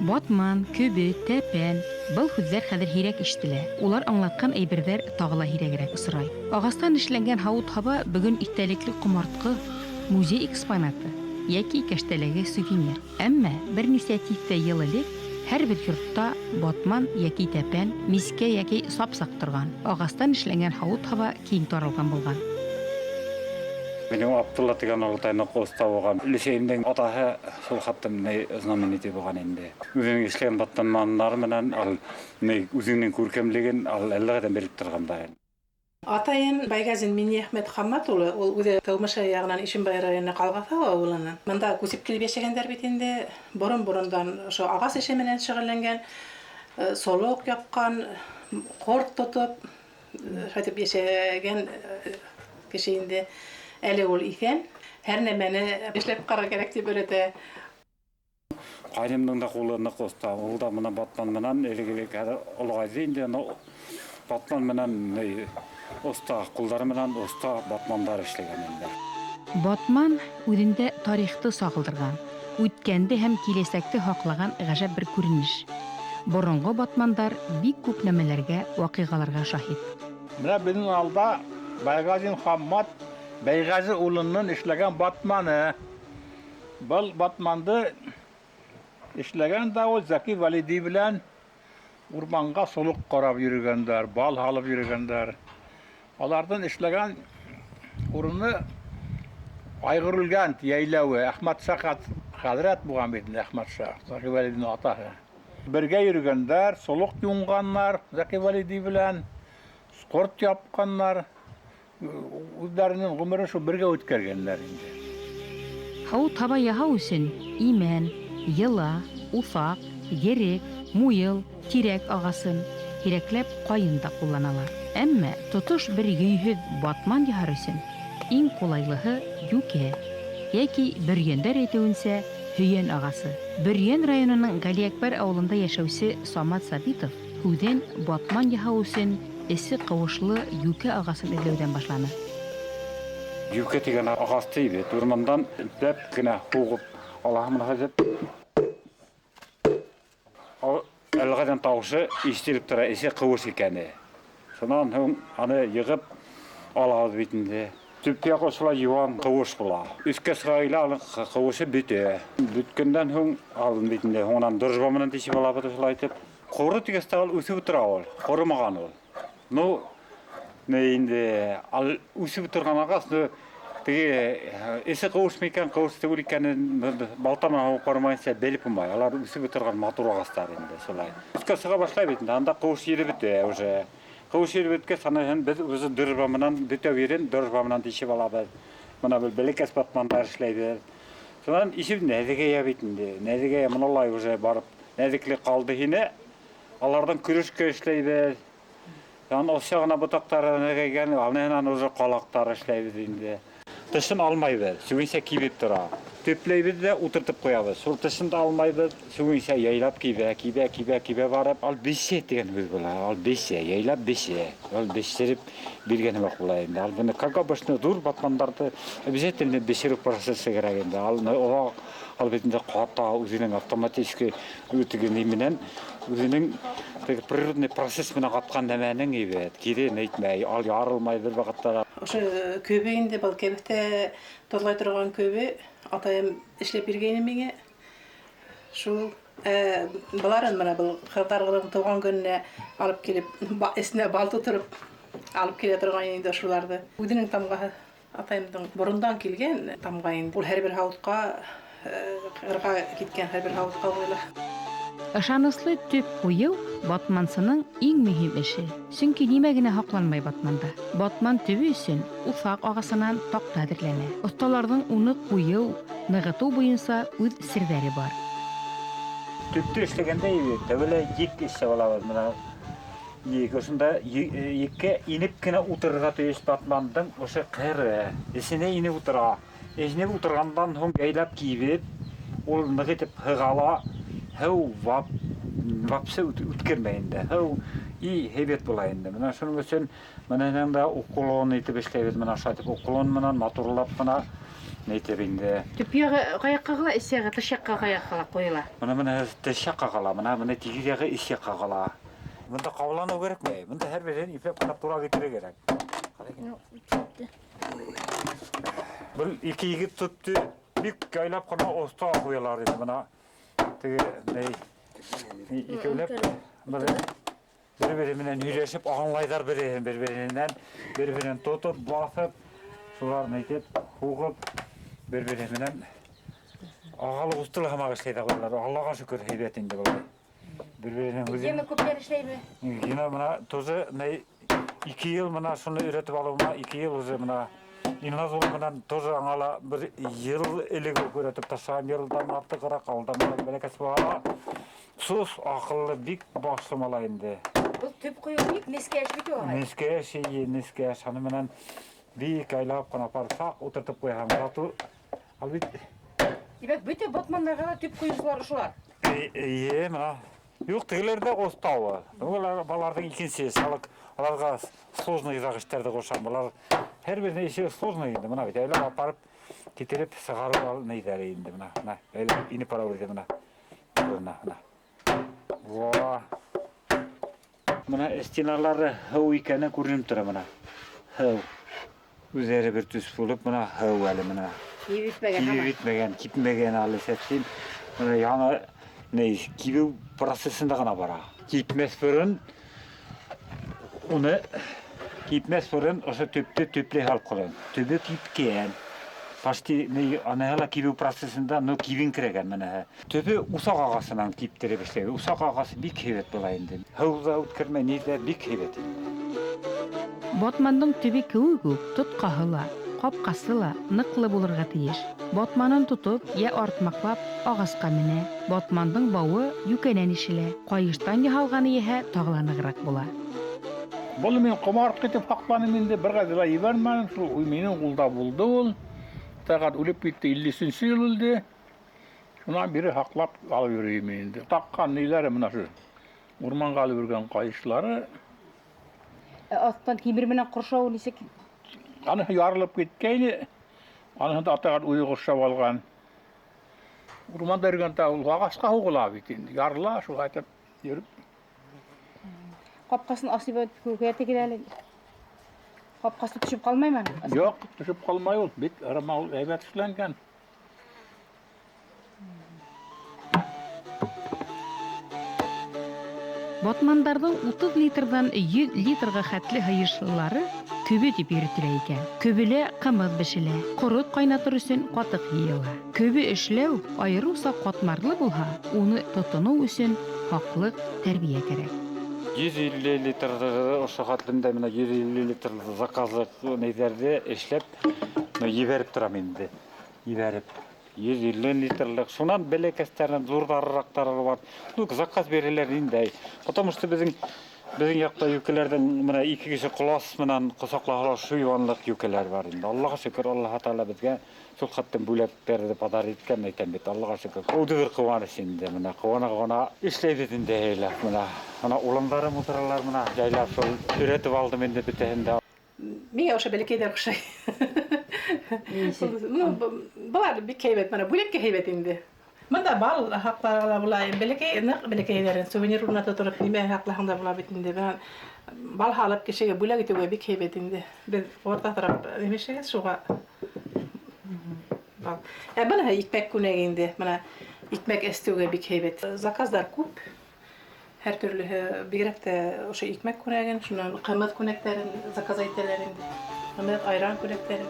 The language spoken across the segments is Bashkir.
Батман, көбө, тәпән был һүҙҙәр хәҙер һирәк ишетелә. Улар аңлатҡан әйберҙәр тағы ла һирәгерәк осрай. Ағастан эшләнгән һауыт-һаба бөгөн иҫтәлекле ҡомартҡы, музей экспонаты йәки кәштәләге сувенир. Әмма бер нисә тиҫтә йыл элек һәрбер йортта батман йәки тәпән, мискә йәки сапсаҡ торған. Ағастан эшләнгән һауыт-һаба киң таралған булған. Минең Абдулла тигән олатай ныҡ оҫта булған. Өләсәйемдең атаһы шул хатта ни знаменитый булған инде. Үҙенең эшләгән батманнары менән ал ни үҙенең күркәмлеген ал әллә ҡайҙан белеп торғандар. Атайым Байгазин Минниәхмәт Хаммат улы, ул үҙе тыумышы яғынан Ишембай районы Ҡалғаҫау ауылынан. Бында күсеп килеп йәшәгәндәр бит инде. Борон-борондан ошо ағас эше менән шөғөлләнгән, солоҡ япҡан, ҡорт тотоп, шайтып йәшәгән кеше инде. Әле ул иҫән. Һәр нәмәне эшләп ҡарар кәрәк тип өйрәтә. Ҡайнымдың да ҡулы ныҡ оҫта. Ул да бына батман менән элек-элек хәҙер олоғайҙы инде, но батман менән оҫта, ҡулдары менән оҫта батмандар эшләгән инде. Батман үҙендә тарихты сағылдырған, үткәнде һәм киләсәкте һаҡлаған ғәжәп бер күренеш. Боронғо батмандар бик күп нәмәләргә, ваҡиғаларға шаһит. Менә беҙҙең алда Байгазин Хаммат Бәйғәзе улының эшләгән батманы. Был батманды эшләгән дә ул Зәки Вәлиди белән урманға солоҡ ҡарап йөрөгәндәр, бал һалып йөрөгәндәр. Аларҙың эшләгән урыны Айғырүлгән йәйләүе, Әхмәтша хәҙрәт булған бит инде Әхмәтша, Зәки Вәлидинең атаһы. Бергә йөрөгәндәр, солоҡ юнғаннар Зәки Вәлиди белән, ҡорт япҡаннар. Үҙҙәренең ғүмерен шул бергә үткәргәндәр инде. Һауыт-һаба яһау өсөн имән, йыла, уҫаҡ, ерек, муйыл, тирәк ағасын, һирәкләп ҡайын да ҡулланалар. Әммә тотош бер йөйһөҙ батман яһар өсөн иң ҡулайлыһы йүкә йәки бөрйәндәр әйтеүенсә һөйән ағасы. Бөрйән районының Ғәлиәкбәр ауылында йәшәүсе Самат Сабитов һүҙен батман яһау өсөн эсе ҡыуышлы йүкә ағасын эҙләүҙән башланы. Йүкә тигән ағасты бит урмандан этләп кенә һуғып алаһың менә хәҙер. Әллә ҡайҙан тауышы ишетелеп тора, эсе ҡыуыш икәне. Шунан һуң аны йығып алабыҙ бит инде. Төп яғы шулай йыуан ҡыуыш була. Өҫкә сыға килә, аның ҡыуышы бөтә. Бөткәндән һуң алын бит инде, һуңынан дружба менән тишеп алабыҙ шулай итеп. Ҡоро тигәс тә ул үҫеп тора ул, ҡоромаған ул. Ну, не инде, ал үҫеп торған ағас, ну, теге эсе ҡыуыш микән, ҡыуыш түгел икәнен балта менән һуғып ҡарамайынса белеп булмай. Алар үҫеп торған матур ағастар инде шулай. Өҫкә сыға башлай бит инде, анда ҡыуыш ере бөтә уже. Ҡыуыш ере бөткәс, аны беҙ уже дружба менән бөтә ерен дружба менән тишеп алабыҙ. Бына бер бәләкәс батмандар эшләйбеҙ. Шунан ишеп нәҙегәйә бит инде. Нәҙегәйә мыналай уже барып нәҙекле ҡалды һине. Аларҙан көрөшкә эшләйбеҙ. Янан оса ғына ботаҡтары нәҙегәйгән, анынан уже ҡалаҡтар эшләйбеҙ инде. Тышын алмайбыҙ, сүгенсә кибеп тора. Төпләйбеҙ ҙә ултыртып ҡуябыҙ. Шул тышын да алмайбыҙ, сүгенсә яйлап кибә, кибә, кибә, кибә барып, ал бесә тигән һүҙ була. Ал бесә, яйлап бесә. Ал бесереп биргән һымаҡ була инде. Ал быны, как обычно, ҙур батмандарҙы обязательно бешереү процессы кәрәк инде. Ал оҙаҡ, ал бит инде ҡата үҙенең автоматически теге ни менән, үҙенең теге природный процесс менән ҡатҡан нәмәнең ибет. Кире әйтмәй, ал ярылмай бер ваҡытта ла. Ошо көбө инде, был кәбеҫтә тоҙлай торған көбө атайым эшләп биргәйне миңә. Шул, быларын бына был ҡыҙҙарҙың тыуған көнөнә алып килеп, эсенә бал тутырып алып килә торған инде ошоларҙы. Үҙенең тамғаһы атайымдың борондан килгән тамға инде. Ул һәр бер һауытҡа, ҡырға киткән һәр бер һауытҡа ҡуйыла. Ышаныслы төп ҡуйыу батмансының иң мөһим эше. Сөнки нимә генә һаҡланмай батманда. Батман төбө өсөн уҫаҡ ағасынан таҡта әҙерләнә. Оҫталарҙың уны ҡуйыу, нығытыу буйынса үҙ серҙәре бар. Төптө эшләгәндә тәүҙә ек эшләп алабыҙ бына. Ек ошонда еккә инеп кенә ултырырға тейеш батмандың ошо ҡыры. Эсенә инеп ултыра. Эсенә ултырғандан һуң яйлап кибеп, ул ныҡ итеп һығала, һыу вапсы үткәрмәй инде. Һыу и һәйбәт була инде. Бына шуның өсөн бына да уклон итеп эшләйбеҙ. Бына шулай итеп уклон менән матурлап бына нәйтеп инде. Төп яғы ҡаяҡҡа ҡала, эс яғы тыш яҡҡа ҡаяҡ ҡуйыла. Бына тыш яҡҡа ҡала, бына тигеҙ яғы эс яҡҡа ҡала. Бында ҡабаланыу кәрәкмәй. Бында һәр береһен ипләп ҡына тура китерергә кәрәк. Был ике егет тотто, бик яйлап ҡына оҫта ҡуялар ине. Бына теге ни икәүләп бер-бере менән һөйләшеп аңлайҙар береһен бер-береһенән, бер-береһен тотоп, баҫып, шулар әйтеп, һуғып, бер-береһе менән ағалы ҡустылы һымаҡ эшләй ҙә ҡуялар. Аллаға шөкөр, һәйбәт инде былай. Бер-береһенең һүҙен. Гена күптән эшләйме? Гена бына тоже 2 йыл бына шуны өйрәтеп алыуыма 2 йыл уже бына Илназ улы менән тоже аңа ла бер йыл элек үк өйрәтеп ташлаған, йылдан артығыраҡ алда менән бәләкәс бала. Сус, аҡыллы, бик башлы малай инде. Был төп ҡойоу бик нескә эш бит ул. Нескә эш, эйе, нескә эш. Аны менән бик айлап ҡына апарып, ултыртып ҡуйһаң, зато ал бит. Тимәк, бөтә батмандарға ла төп ҡойоусылар ошолар. Эйе, бына. Юҡ, тегеләр ҙә оҫтауы. Улар балаларҙың икенсе салыҡ, уларға сложныйыраҡ эштәрҙе ҡушам. Былар һәр береһенең эше сложный инде. Бына бит әйләп апарып, китереп сығарып ал нейҙәре инде бына. Бына әйләп инеп бара бирҙе бына. Бына, бына. Во. Бына стеналары һыу икәне күренеп тора бына. Һыу. Үҙҙәре бер төҫ булып, бына һыу әле бына. Кибеп бөтмәгән, Кибеп бөтмәгән, кипмәгән әле совсем. Бына яңы ни кибеү процессында ғына бара. Кипмәҫ борон уны кипмәҫ борон ошо төптө төпләй һалып ҡуйған. Төбө кипкән. Почти ни аныһы ла кибеү процессында, но кибенкерәгән быныһы. Төбө усаҡ ағасынан киптереп эшләй. Усаҡ ағасы бик һәйбәт була инде. Һыу ҙа үткәрмәй, ни ҙә бик һәйбәт инде. Батмандың төбө кеүек үк, тотҡаһы ла, ҡапҡасы ла ныҡлы булырға тейеш. Батманын тотоп, йә артмаҡлап ағасҡа менә. Батмандың бауы йүкәнән ишелә. Ҡайыштан яһалғаны иһә тағы ла нығыраҡ була. Был мин ҡомартҡы итеп һаҡланым инде, бер ҡайҙа ла ебәрмәнем. Шул минең ҡулда булды ул. Тағат үлеп китте, илле өсөнсө йыл үлде. Шунан бире һаҡлап алып йөрөйөм инде. Таҡҡан ниләре бына шу. Урманға алып йөрөгән ҡайышлары. Аҫтан тимер менән ҡоршауы нисек? Аныһы ярылып киткәйне, аныһын да атаған үҙе ҡоршап алған. Урманда йөрөгәндә ул ағасҡа һуғыла бит инде. Ярыла, шулай итеп йөрөп. Ҡапҡасын асып күрһәтегеҙ әле. Ҡапҡасы төшөп ҡалмаймы? Юҡ, төшөп ҡалмай ул. Бик ырма ул һәйбәт эшләнгән. Батмандарҙың 30 литрҙан 100 литрға хәтле һыйышлылары көбө тип йөрөтөлә икән. Көбөлә ҡымыҙ бешелә, ҡорот ҡайнатыр өсөн ҡатыҡ йыйыла. Көбө эшләү айырыуса ҡатмарлы булһа, уны тотоноу өсөн һаҡлыҡ, тәрбиә кәрәк. 150 литрҙы ошо хәтлемдә менә 150 литр заказлыҡ нейҙәрҙе эшләп, ебәреп торам инде. Ебәреп. 150 литрлыҡ. Шунан бәләкәстәрен, ҙурҙарыраҡтары бар. Заказ бирәләр инде. Потому что беҙҙең яҡта йүкәләрҙең менә ике кеше ҡолас менән ҡосаҡлаһалар, шул юанлыҡ йүкәләр бар инде. Аллаға шөкөр, Аллаһ Тәғәлә беҙгә шул хәтлем бүләктәрҙе подарить иткән, әйтәм бит, Аллаға шөкөр. Ул бер ҡыуаныс инде, менә ҡыуана-ҡыуана эшләйбеҙ инде һәйләп, менә. Менә уландарым ултыралар, менә җайлап шул өйрәтеп алдым инде бөтәһен дә. Миңә ошо бәләкәйҙәр оҡшай. Былар бик һәйбәт, менә бүләккә һәйбәт инде. Бында бал һаҡларға ла була, бәләкәй, ныҡ бәләкәйҙәрен сувенир урынына тотороп, нимә һаҡлаһаң да була бит инде. Бына бал һалып кешегә бүләк итеүгә бик һәйбәт инде. Беҙ урта торап нимәшәгеҙ шуға. Бал. Быныһы икмәк күнәге инде. Бына икмәк эстеүгә бик һәйбәт. Заказдар күп. Һәр төрлөһө, бигерәк тә ошо икмәк күнәген, шунан ҡымыҙ күнәктәрен заказ итәләр инде. Ҡымыҙ, айран күнәктәрен.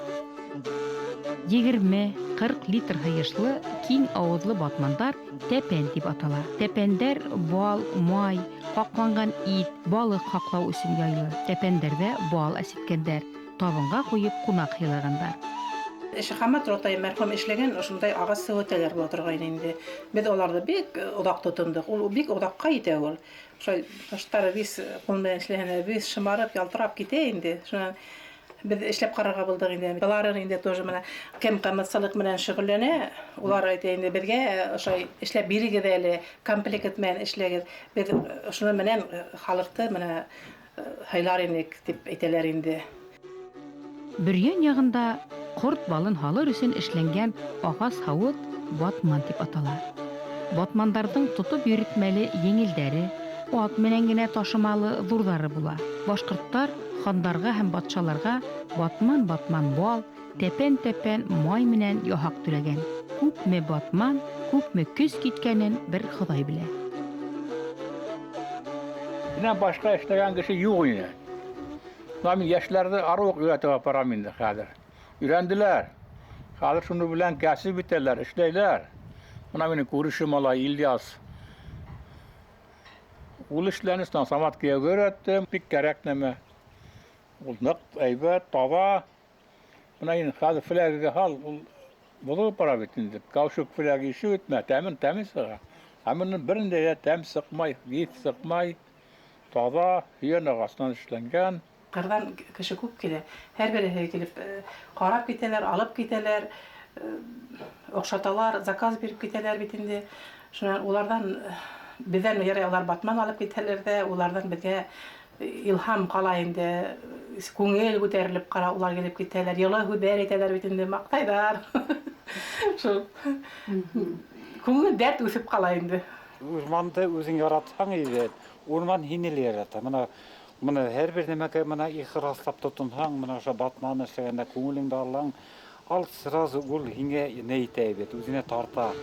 20, 40 литр һыйышлы киң ауыҙлы батмандар тәпән тип атала. Тәпәндәр бал, май, ҡаҡланған ит, балыҡ һаҡлау өсөн яйлы. Тәпәндәрҙә бал әсеткәндәр, табынға ҡуйып ҡунаҡ һыйлағандар. Шихамат Ротай мәрхүм эшләгән ошондай ағас сеүәтәләр була торғайны инде. Беҙ уларҙы бик оҙаҡ тотондоҡ. Ул бик оҙаҡҡа етә ул. Шулай таштары бис ҡул менән эшләһәң, бис шымарып, ялтырап китә инде. Шунан беҙ эшләп ҡарарға булдыҡ инде. Былары инде тоже менә кем ҡымыҙсылыҡ менән шөғөлләнә, улар әйтә инде беҙгә ошолай эшләп бирегеҙ әле, комплект менән эшләгеҙ. Беҙ ошоно менән халыҡты менә һыйлар инек тип әйтәләр инде. Бөрйән яғында ҡорт балын һалыр өсөн эшләнгән ағас һауыт батман тип атала. Батмандарҙың тотоп йөрөтмәле еңелдәре, ат менән генә ташымалы ҙурҙары була. Башҡорттар хандарға һәм батшаларға батман-батман бал, тәпән-тәпән май менән яһаҡ түләгән. Күпме батман, күпме көс киткәнен бер Хоҙай белә. Минән башҡа эшләгән кеше юҡ ине. Мына мин йәштәрҙе арыу уҡ өйрәтеп апарам инде хәҙер. Өйрәнделәр. Хәҙер шуны белән кәсеп итәләр, эшләйләр. Мына минең күрше малай Ильяс. Ул эшләне, шунан Самат кейәүгә өйрәттем. Бик кәрәк нәмә. Ул ныҡ әйбәт, таҙа. Мына инде хәҙер флягага һал, ул боҙолоп бара бит инде. Каушук фляга ише үтмә, тәмен тәме сыға. Ә моның берендә дә тәм сыҡмай, еҫ сыҡмай. Таҙа, һөйән ағасынан эшләнгән. Ҡырҙан кеше күп килә. Һәр береһе килеп ҡарап китәләр, алып китәләр, оҡшаталар, заказ биреп китәләр бит инде. Шунан уларҙан беҙҙән ярай улар батман алып китәләр ҙә, уларҙан беҙгә илһам ҡала инде. Күңел күтәрелеп ҡала, улар килеп китәләр, йылы һүҙҙәр әйтәләр бит инде, маҡтайҙар. Шул күңел дәрт үҫеп ҡала инде. Урманды үҙең яратһаң ине, урман һине лә ярата. Мына һәр бер нәмәгә мына ихласлап тотонһаң, мына ошо батман эшләгәндә күңелеңде алһаң, ал сразу ул һиңә ни итә бит, үҙенә тарта.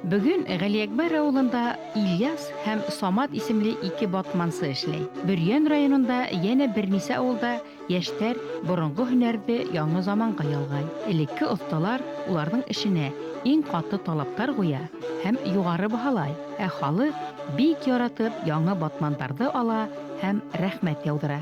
Бөгөн Ғәлиәкбәр ауылында Ильяс һәм Самат исемле ике батмансы эшләй. Бөрйән районында йәнә бер нисә ауылда йәштәр боронғо һөнәрҙе яңы заманға ялғай. Элекке оҫталар уларҙың эшенә иң ҡаты талаптар ҡуя һәм юғары баһалай. Ә халыҡ бик яратып яңы батмандарҙы ала һәм рәхмәт яуҙыра.